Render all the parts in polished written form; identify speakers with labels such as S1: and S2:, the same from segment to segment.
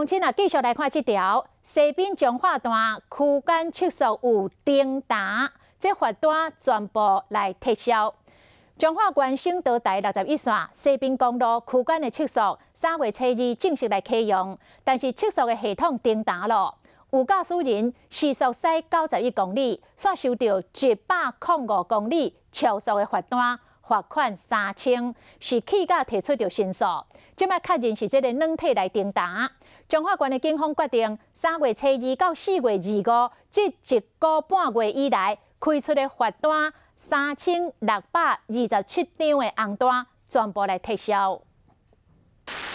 S1: 鄉親啊，繼續來看這條西濱彰化段區間測速有停彈，這罰單全部來撤銷。彰化縣省道台61線西濱公路區間的測速，3月初2正式來啟用，但是測速的系統停彈咯。有駕駛人時速駛91公里，煞收著105公里超速的罰單，罰款3000，是氣甲提出著申訴。這擺確認是這个軟體來停彈。彰化縣的警方決定，3月初2到4月25，這一個半月以來開出的罰單3627張的紅單，全部來撤銷。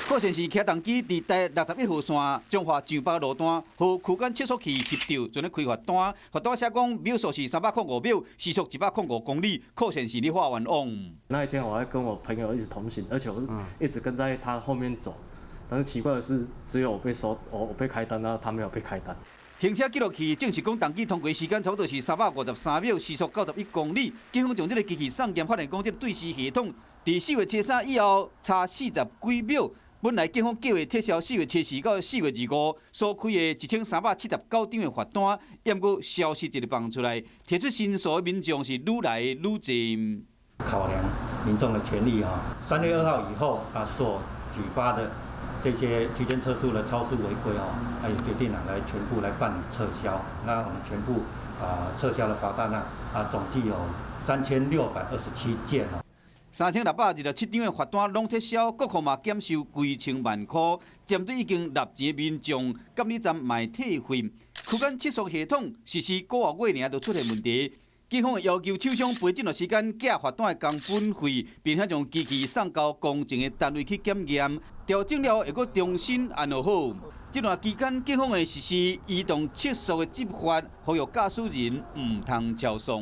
S2: 靠線是騎重機佇台61號線彰化上北路段，予區間測速器翕著，就咧開罰單。罰單寫講秒速是305秒，時速105公里，靠線是咧畫冤枉。
S3: 那一天我還跟我朋友一直同行，而且我是一直跟在他後面走。但是奇怪的是，只有我被收，我被開單，他沒有被開單。
S2: 行車記錄器證實講，重機通過時間差不多是353秒，時速91公里。警方將這个機器送檢，發現講這个對時系統，佇4月初3以後差40幾秒。本來警方計劃撤銷4月初4到4月25所開的1379張的罰單，毋過消息一日放出來，提出申訴的民眾是愈來愈濟。
S4: 考量民眾的權利啊，3月2號以後啊所舉發的這些區間測速的超速違規哦，他也決定了來全部來辦理撤銷。那我們全部啊撤銷的罰單呢啊總計有3627件哦。
S2: 3627張的罰單攏撤銷，國庫嘛減收幾千萬箍，針對已經納錢的民眾，監理站嘛退費。區間測速系統實施幾个月爾就出現問題，警方要求廠商賠這段時間寄罰單的工本費，並且將機器送交公正的單位去檢驗，調整了會閣重新按好。這段期間，警方會實施移動測速的執法，呼籲駕駛人毋通超速。